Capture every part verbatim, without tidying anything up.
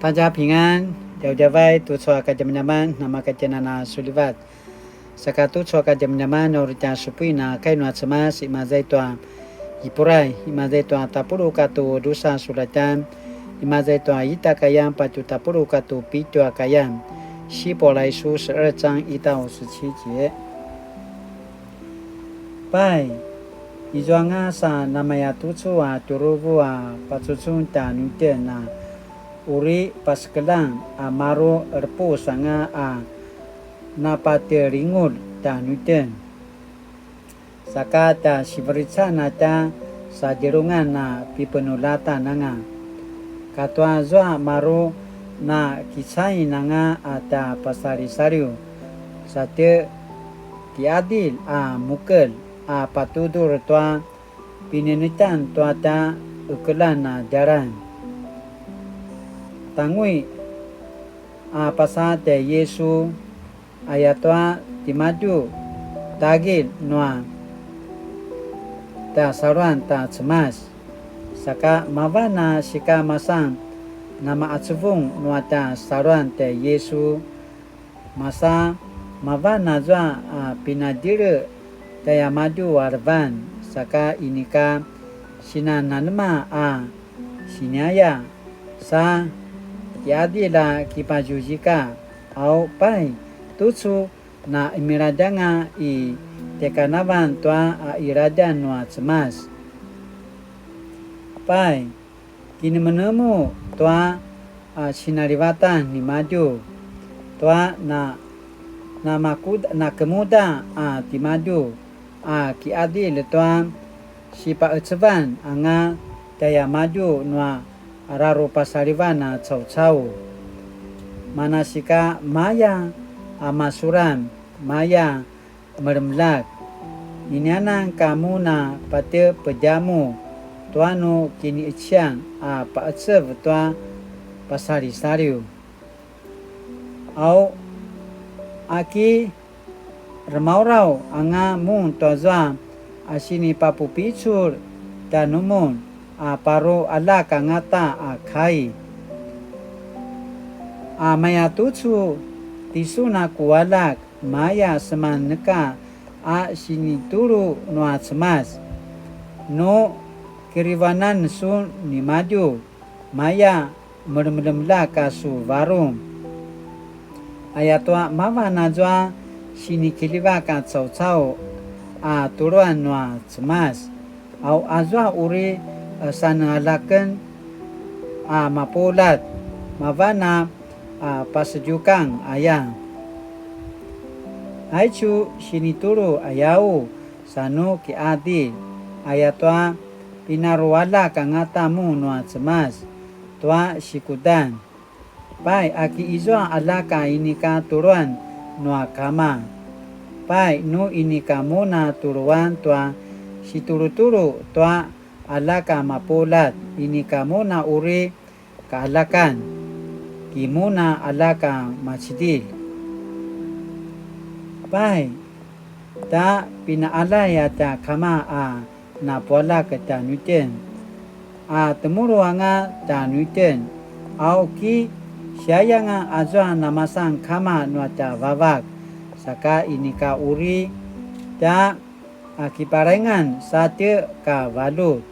大家平安, djavadjavay tucu a kadjamadjaman namakatjenan a sulivat. Saka tucu a kadjamadjaman uri tja supuin a kai nua Cemas, imaza i tua Hipurai, imaza i tua tapuluq katua drusa sulatjan, imaza i tua ita kayan patje tapuluq katua pitju a kayan. 希伯来书十二章一到十七节. Pai, izuanga sa namayatucu a tjuruvu a pacucun tjanuitjen a uri pasekeljang a maru qerepus anga a napatjelingulj tjanuitjen. Saka tja siverican a tja sadjelungan a pipenuljatan anga. Katua zua maru na kicain anga a tja pasalisaliw, satje kiqadilj a mukelj a patudur tua pinenetjan tua tja ukeljan a djalan. Tangui a pasa tjai Yisu, ayatua timadju tagilj nua tja saluan ta Cemas. Saka mavan a sika masan namaqacuvung nua tja saluan tjai Yisu, masa mavan azua a pinadjele tjaiamadju a levan, saka inika sinananema a siniaya, sa kiqadilj a kipazuzika, au pai, tucu na qemiladj anga i tjaikanavalj tua a qiladjan nua Cemas. Pai, kinemenemu tua a sinalivatan nimadju, tua na, namakuda, nakemuda a timadju a kiqadilj tua sipaqecevan anga tjaiamadju nua rarupasalivan a caucau. Manasika maya a masuran, maya melemlak. Inianan ka mun a patje pedjamuq tua nu kiniqecian a paqecev tua pasalisaliw. Au, aki remaurau anga mun tuazua a sinipapupicul tjanumun a paru aljak angata a kai. A mayatucu, tisun a ku aljak maya seman neka a sinitulu nua Cemas. Nu kirivanan sun nimadju, maya melemlemlak a su varung. Ayatua mavan azua sinikiljivak a caucau a tuluan nua Cemas. Au azua uri, e, sanealjaken a mapuljat, mavan a, a pasedjukang aya. Aicu sinitulu ayau sa nu kiqadilj, ayatua pinarualjak angata mun nua Cemas tua sikudan. Pai, aki izua aljak a inika tuluan nua kama. Pai, nu inika mun a tuluan tua situlutulu tua aljak a mapuljat, inika mun a uri kaaljakan, ki mun a aljak a macidilj. Pai, ta pinaqaljay a tja kama a napualjak tjanuitjen, a temulu anga tjanuitjen, au ki siayanga azua namasan kama nua tja vavak, saka inika uri tja a kiparaingan satje ka valjut.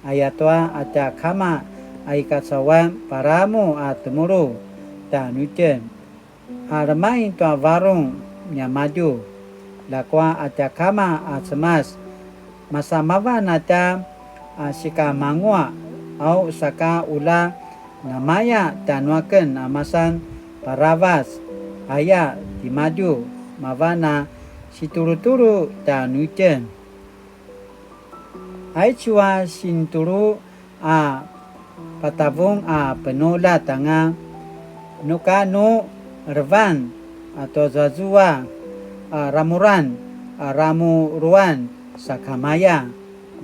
Ayatua a tja kama a i kacauan paramu a temulu tjanuitjen, a remaing tua varung niamadju. Ljakua a tja kama a Cemas, masa mavan a tja, a, sikamanguaq, au saka ula namaya tjanuaken a masan paravac aya timadju, mavan a situlutulu tjanuitjen. Aicu a sinitulu a patavung a penuljat anga, nuka nu levan a tuazuazua a ramuran a ramuluan sakamaya,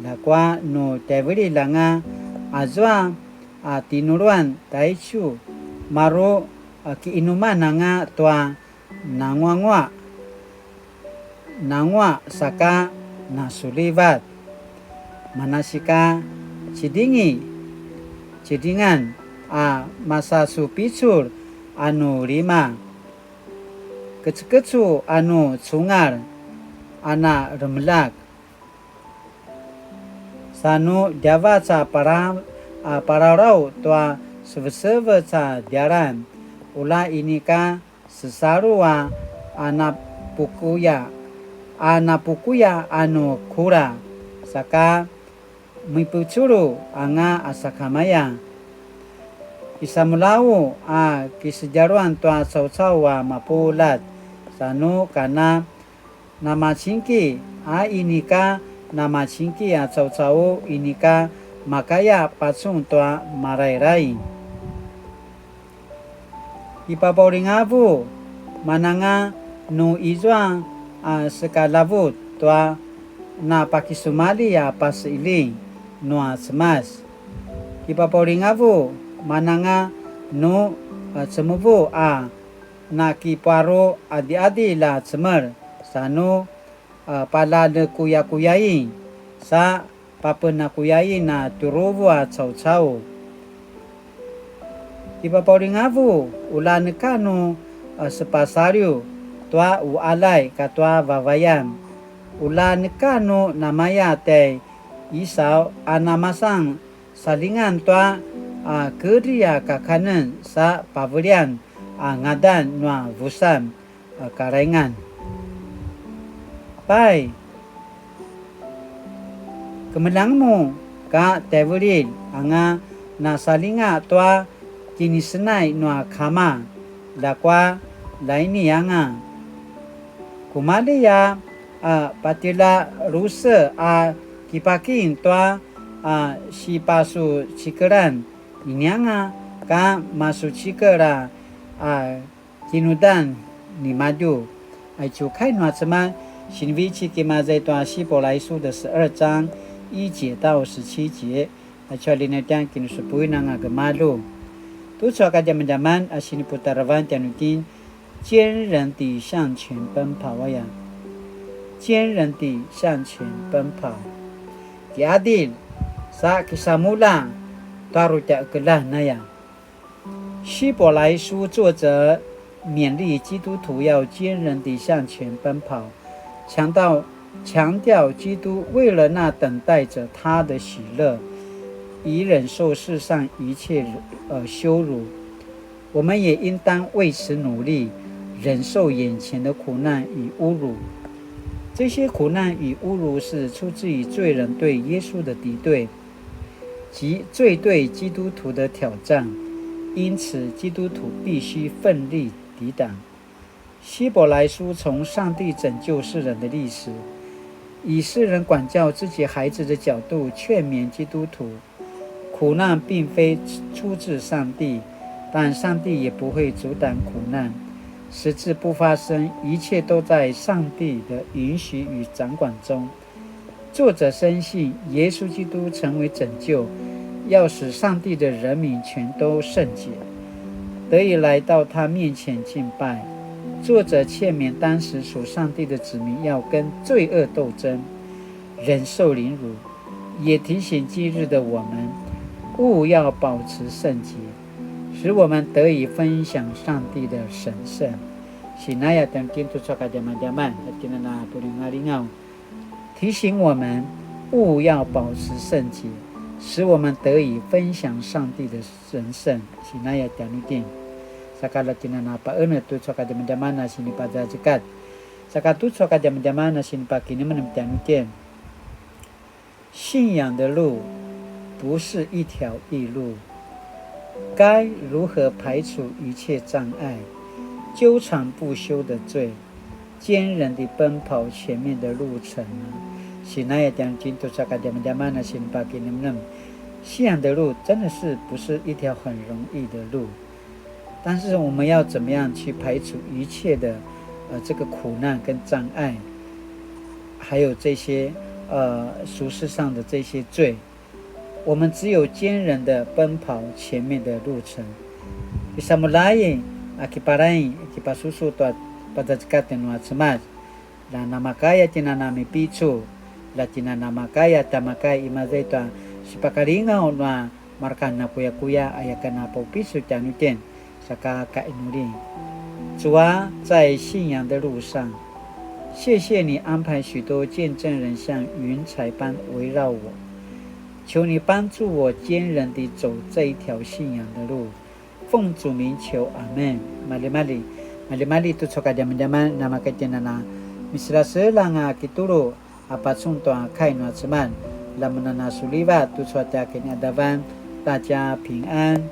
ljakua nu tjaivililj anga azua a tinuluan taicu, maru a kiinuman anga tua nanguanguaq, nanguaq saka nasulivat. Manasika cidingi, cidingan, a masasupicul a nu lima, kecekecu a nu cungal a na remelak. Sa nu djavac a para-, a pararaw tua sevecevec a djalan, ula inika sesalu a, a napukuya, a napukuya a nu kula, saka mipuculu anga a sakamaya. Kisamulau a kisedjaluan tua caucau a mapuljat, sa nu kana namacingki, a inika namacingki a caucau inika makaya pacun tua marairai. Kipapaulingavu, mananga nu izua a sekalavut tua napakisumalji a paseili nua Cemas. Kipapaulingavu, mananga nu, a, cemuvu a nakiparu adiadil a cemel, sa nu, a, palalekuyakuyain, sa papenakuyain a tjuruvu a caucau. Kipapaulingavu, ula neka nu, a, sepasaliw tua uqaljay katua vavayan. Ula neka nu namaya tjai Isau a namasan salingan tua, a, kedri a kakanen sa pavelian a ngadan nua vusan a kalaingan. Pai, kemeljang mun ka tjaivililj anga nasalinga tua kinisenay nua kama, ljakua laini anga. Kumalji a, a, patjela luse a kipakim tua, a, sipasucikelan inianga ka masucikel a, a, kinudan nimadju. Aicu kai nua Cemas, sinivecik imaza i tua 希伯来书的十二章一节到十七节. Aicu a linatjan kinusupuin anga gemalju. Tucu a kadjamadjaman a siniputarevan tjanuitjen, 坚忍地向前奔跑 aya. 坚忍地向前奔跑. Kiadil, sa kisamulja, taru tja kelah naya. 希伯来书作者勉励基督徒要坚忍地向前奔跑，强调，强调基督为了那等待着他的喜乐，以忍受世上一切，呃，羞辱。我们也应当为此努力，忍受眼前的苦难与侮辱。这些苦难与侮辱是出自于罪人对耶稣的敌对， 及罪对基督徒的挑战，因此基督徒必须奋力抵挡。希伯来书从上帝拯救世人的历史，以世人管教自己孩子的角度劝勉基督徒，苦难并非出自上帝，但上帝也不会阻挡苦难，使之不发生，一切都在上帝的允许与掌管中。 作者深信耶稣基督成为拯救，要使上帝的人民全都圣洁，得以来到他面前敬拜。作者劝勉当时属上帝的子民要跟罪恶斗争，忍受凌辱，也提醒今日的我们，务要保持圣洁，使我们得以分享上帝的神圣。Sinaya tangkin tu cakadjamadjaman, atinana pulingalingaw. 提醒我们务要保持圣洁，使我们得以分享上帝的神圣。Sinaya tjanuitjen. Saka la tjinana paqenetj tucu a kadjamadjaman a sinipazazekat. Saka tucu a kadjamadjaman a sinipakinemenem tjanuitjen. 信仰的路不是一条易路，该如何排除一切障碍，纠缠不休的罪，坚忍地奔跑前面的路程呢？Sinaya tjanuitjen tucu a kadjamadjaman a sinipakinemenem. 信仰的路真的是不是一条很容易的路，但是我们要怎么样去排除一切的，呃，这个苦难跟障碍，还有这些，呃，俗世上的这些罪。 我们只有坚忍地奔跑前面的路程。 Kisamulja a kiparaing, kipasusu tua pazazekatj nua Cemas. La namakaya tjinana mipicul, la tjinana makaya tamakai imaza i tua sipakalingaw nua marka nakuyakuya aya ken a paupicul tjanuitjen, saka kainuli. 主啊，在信仰的路上，谢谢你安排许多见证人像云彩般围绕我，求你帮助我坚韧地走这一条信仰的路。奉主名求，阿门。Maljimalji, maljimalji tucu a kadjamadjaman, namakatjenana miselaselang a kitulu a pacun tua kai nua Cemas. Lamunana suliva tucu a tja kinaqadavan, 大家平安。